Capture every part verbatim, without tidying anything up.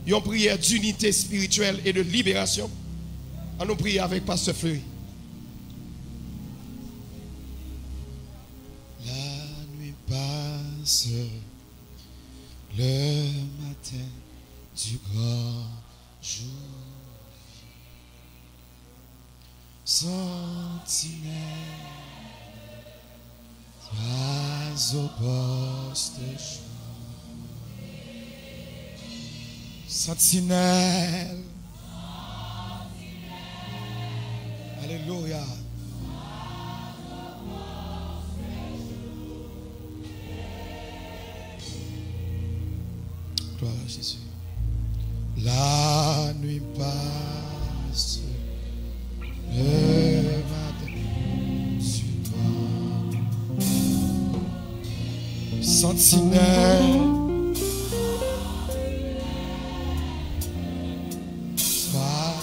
yon priyè d'inite espirityèl e de liberasyon. Ann nou priye avèk Pastè Fleury. La nuit passe, le matin du grand jour. Sentinelle, sois au poste. Sentinelle. Alelouya. Gloire à Jésus. La nuit passe, le matin suivant. Sentinelle, sois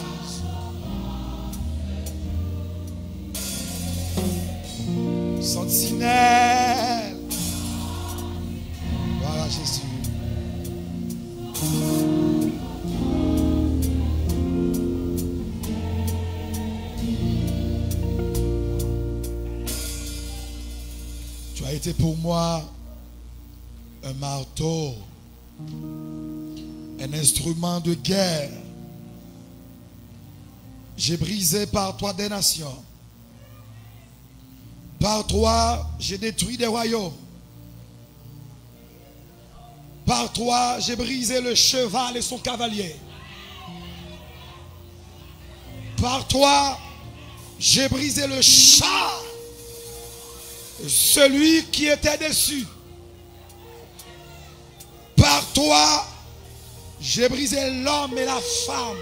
Sentinelle. Gloire à Jésus. Tu as été pour moi un marteau, un instrument de guerre. J'ai brisé par toi des nations. Par toi, j'ai détruit des royaumes. Par toi, j'ai brisé le cheval et son cavalier. Par toi, j'ai brisé le char, celui qui était dessus. Par toi, j'ai brisé l'homme et la femme.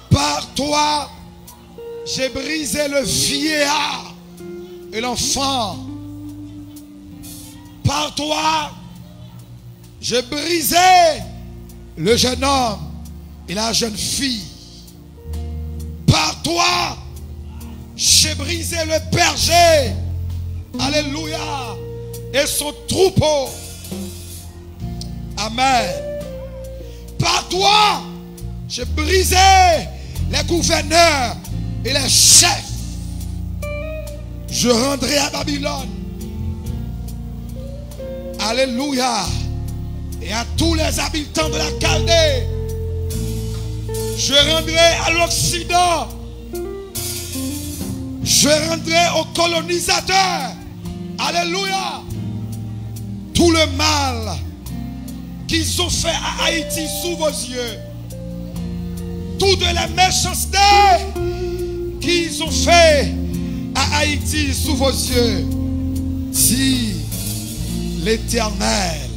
Par toi, j'ai brisé le vieillard et l'enfant. Par toi, j'ai brisé le jeune homme et la jeune fille. Par toi, j'ai brisé le berger, alléluia, et son troupeau. Amen. Par toi, j'ai brisé les gouverneurs et les chefs. Je rendrai à Babylone, alléluia, et à tous les habitants de la Chaldée. Je rendrai à l'Occident. Je rendrai aux colonisateurs, alléluia, tout le mal qu'ils ont fait à Haïti sous vos yeux. Toutes les méchancetés qu'ils ont fait à Haïti sous vos yeux, dit l'Éternel.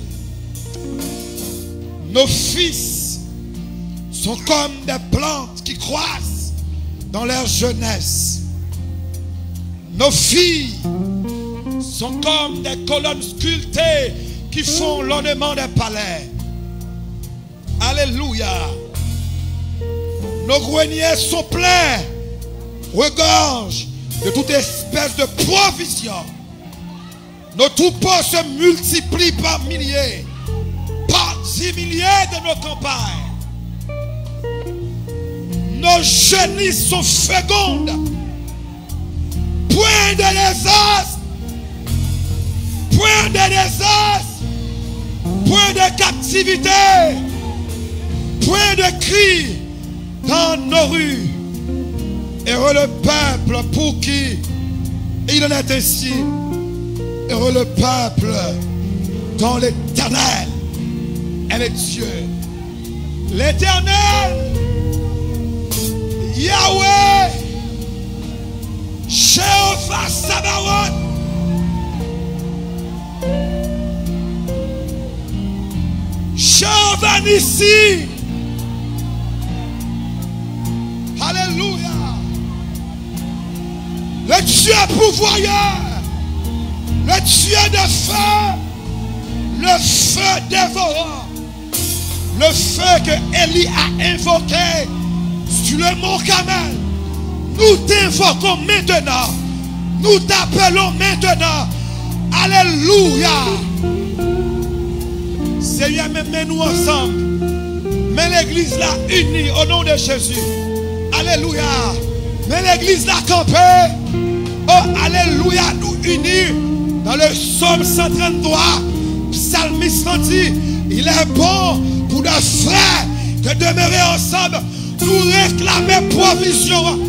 Nos fils sont comme des plantes qui croissent dans leur jeunesse. Nos filles sont comme des colonnes sculptées qui font l'ornement des palais. Alléluia. Nos greniers sont pleins, regorgent de toute espèce de provision. Nos troupeaux se multiplient par milliers, par dix milliers de nos campagnes. Nos génisses sont fécondes. Point de désastre, point de désastre, point de captivité, point de cri dans nos rues. Heureux le peuple pour qui il en est ainsi. Heureux le peuple dont l'Éternel est le Dieu. L'Éternel, Yahweh, Jéhovah Sabaoth, Jéhovah Nissi. Alléluia. Le Dieu pourvoyeur, le Dieu de feu, le feu dévorant, le feu que Élie a invoqué sur le mont Carmel. Nous t'invoquons maintenant, nous t'appelons maintenant. Alléluia. Senyè, men, men nou ansanm. Men legliz la ini, o non de Jezi. Alelouya. Men legliz la kanpe. O, alelouya, nou ini. Dans le psaume cent trente-trois, psalmiste la di, il est bon pour deux frères de demeurer ensemble. Nou reklame pwovizyon an.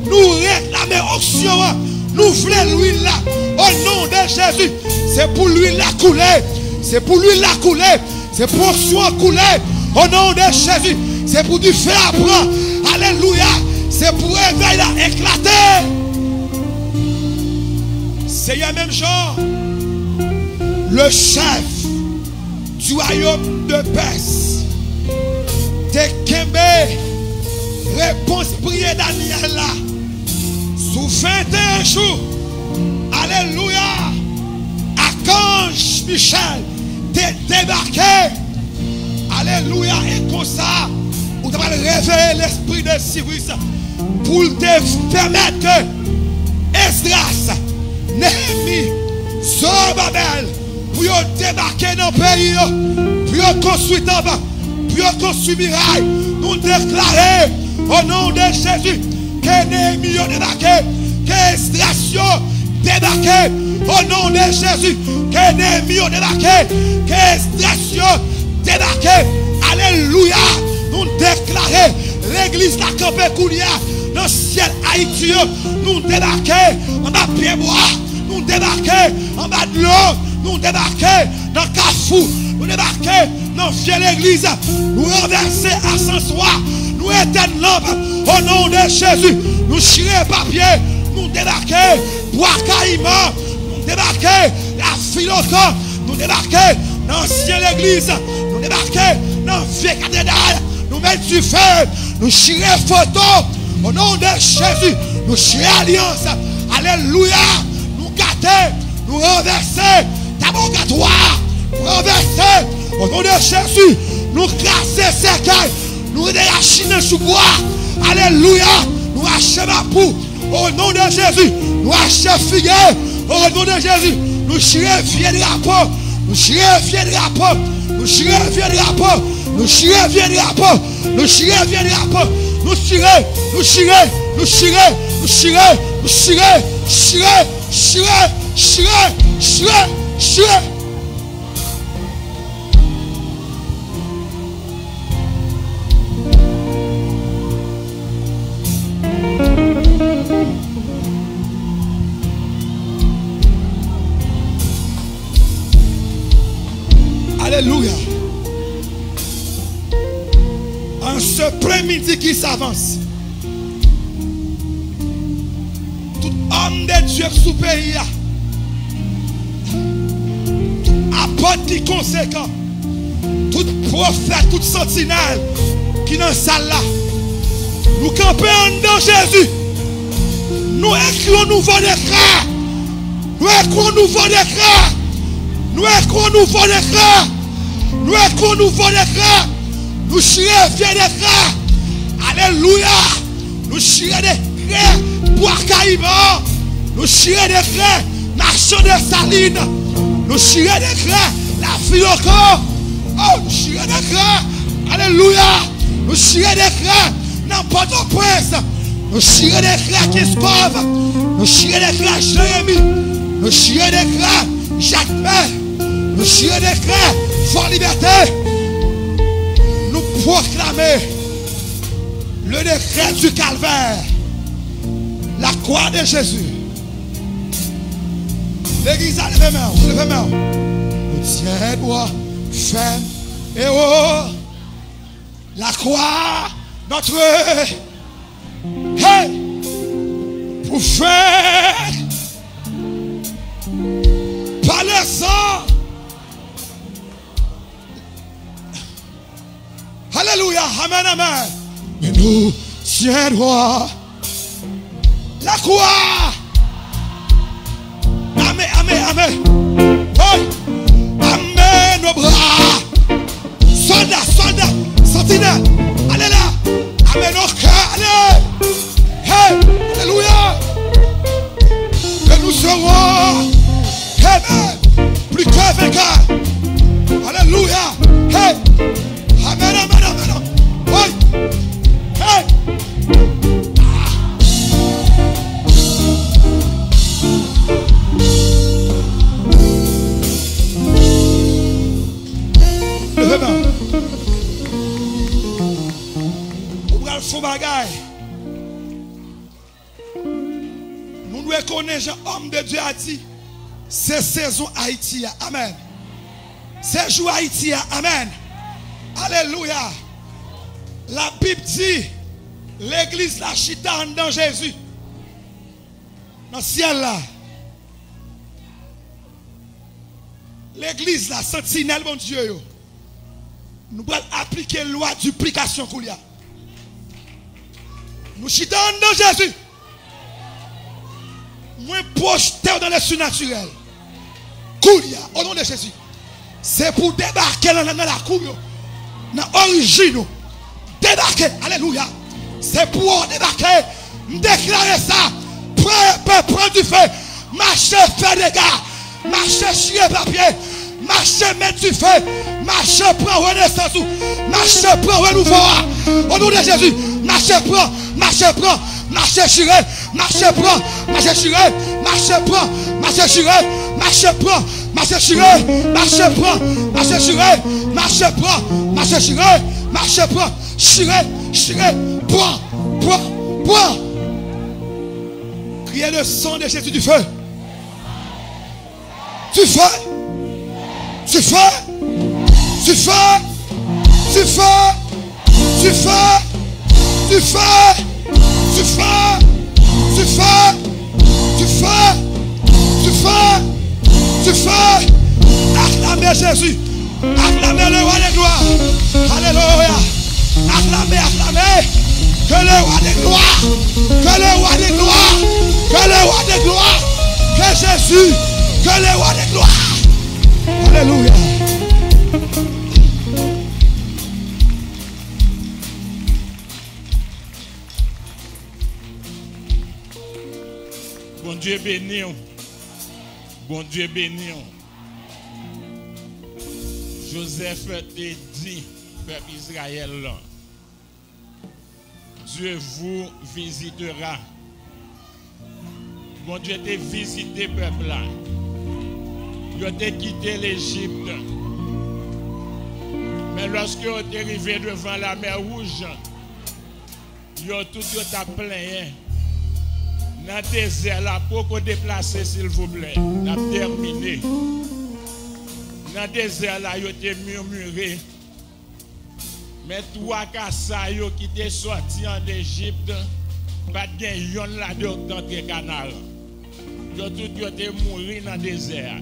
Nou reklame onksyon an. Nou vle lwil la. O non de Jezi, se pou lwil la koule. Se pou lwil la koule. Se pou onksyon an koule. O non de Jezi, se pou dife a pran. Alelouya. Se pou revèy la eklate. Senyè, menm jan, le chèf du royaume de Perse te kenbe repons priyè Danyèl la sou venteyen jou. Alelouya! Akanj Michèl te debake. Alelouya! E konsa, ou ta pral reveye lespri de Siris pou l te pèmèt ke Esdras, Neyemi, Zowobabèl, pou yo debake nan peyi yo, pou yo konstwi tanp, pou yo konstwi miray. Nou deklare, o non de Jezi, ke Neyemi yo debake, ke Esdras yo debake, o non de Jezi, ke Neyemi yo debake, ke Esdras yo debake. Alelouya! Nou deklare, legliz la kanpe kounye a nan syèl Ayiti yo. Nou debake anba pyebwa. Nou debake anba dlo. Nou debake nan kafou. Nou debake nan vye legliz. Nou ranvèse asanswa. Nou etèn lanp. O non de Jezi, nou chire papye. Nou debake Bwa Kayiman. Nou debake Lafilotan. Nou debake nan ansyen legliz. Nou debake nan vye katedral. Nou met dife. Nou chire foto. O non de Jezi, nou chire alyans. Alelouya. Nou gate, nou ranvèse tab wokato a. Nou ranvèse. O non de Jezi, nou kraze sèkèy. Nou rete rachinen sou bwa. Alelouya. Nou rache mapou. O non de Jezi, nou rache figi. O non de Jezi, nou chire vye drapo. Nou chire vye drapo. Nou chire vye drapo. Nou chire vye drapo. Nou chire vye drapo. Nou chire, nou chire, nou chire, nou chire, nou chire, chire, chire, chire, chire, chire. Alelouya. En ce plein midi qui s'avance, tout homme de Dieu k sou peyi a, tout apot ki konsekan, tout pwofèt, tout santinèl ki nan sal la, nou kanpe anndan Jezi. Nou ekri yon nouvo dekrè. Nou ekri yon nouvo dekrè. Nou ekri yon nouvo dekrè. Nou ekri yon nouvo dekrè. Nou chire vye dekrè. Alelouya. Nou chire dekrè Bwa Kayiman. Nou chire dekrè Nasyon Desalin. Nou chire dekrè Lafilotan. O, nou chire dekrè. Alelouya. Nou chire dekrè nan Pòtoprens. Nou chire dekrè Kenskòf. Nou chire dekrè Jeremi. Nou chire dekrè Jakmèl. Nou chire dekrè Fò Libète. Nou pwoklame le décret du calvaire, la croix de Jésus. Legliz la, leve men w, leve men w. Nou tyen dwa fèm e wo. La croix, notre, hey, pour faire par le sang. Alelouya, amèn, amèn. Men nou tyen dwa. La croix. Amèn, amèn, amèn. Hey! Amèn nos bras. Sòlda, sòlda, santinèl. Ale la. Amèn nos cœurs. Ale. Hey! Alelouya. Que nous serons, amen, plus que vainqueurs. Alelouya. Amèn, amèn, amèn, amèn. Oy! Hey! Leve men w. Ou pral fè yon bagay. Nou dwe konnen jan òm de Dye a di, se sezon Ayiti a. Amèn. Se jou Ayiti a. Amèn. Alelouya. Labib di, legliz la chita anndan Jezi. Nan syèl la. Legliz la, santinèl Bondye yo. Nou pral aplike lwa diplikasyon koulye a. Nou chita anndan Jezi. Mwen pwojte w nan le sinatirèl. Koulye a, o non de Jezi. Se pou w debake nan, nan lakou yo. Nan orijin ou. Debake. Alelouya. Se pou w debake. M deklare sa. Pran epe, pran dife. Mache fè dega. Mache chire papye. Mache met dife. Mache pran renesans ou. Mache pran renouvo a. O non de Jezi. Mache pran. Mache pran. Mache chire. Mache pran. Mache chire. Mache pran. Mache chire. Mache pran. Mache chire. Mache pran. Mache chire. Mache pran. Mache chire. Mache pran. Chire. Chire. Pran. Pran. Pran. Criez le sang de Jésus du feu. Du feu. Du feu. Du feu. Du feu. Du feu. Du feu. Du feu. Du feu. Du feu. Du feu. Du feu. Aklame Jezi. Aklame le roi des gloires. Alelouya. Aklame, aklame. Que le roi des gloires. Que le roi des gloires. Que le roi des gloires. Que Jésus. Que le roi des gloires. Alelouya. Bondye beni w. Bondye beni w. Jozèf te di pèp Izrayèl lan, Dieu vous visitera. Bondye te vizite pèp la. Yo te kite Lejip. Men lòske yo te rive devan Lamè Wouj, yo tout yo t ap plenyen. Nan dezè la, poko deplase, silvouplè. N ap tèmine. Nan dezè la, yo te mimire. Men twa ka sa yo ki te sòti ann Ejip, pa t gen yonn ladan yo k t antre Kanaran. Yo tout yo te mouri nan dezè a.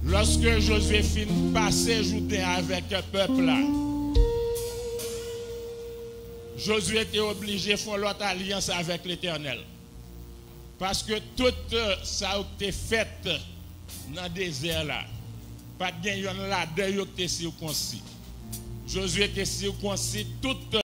Lòske Jozye fin pase Jouden avèk pèp la, Jozye te oblije fè yon lòt alyans avèk Letènèl. Paske tout, eh, sa yo k te fèt nan dezè la, pa t gen yonn ladan yo k te sikonsi. Jozye te sikonsi tout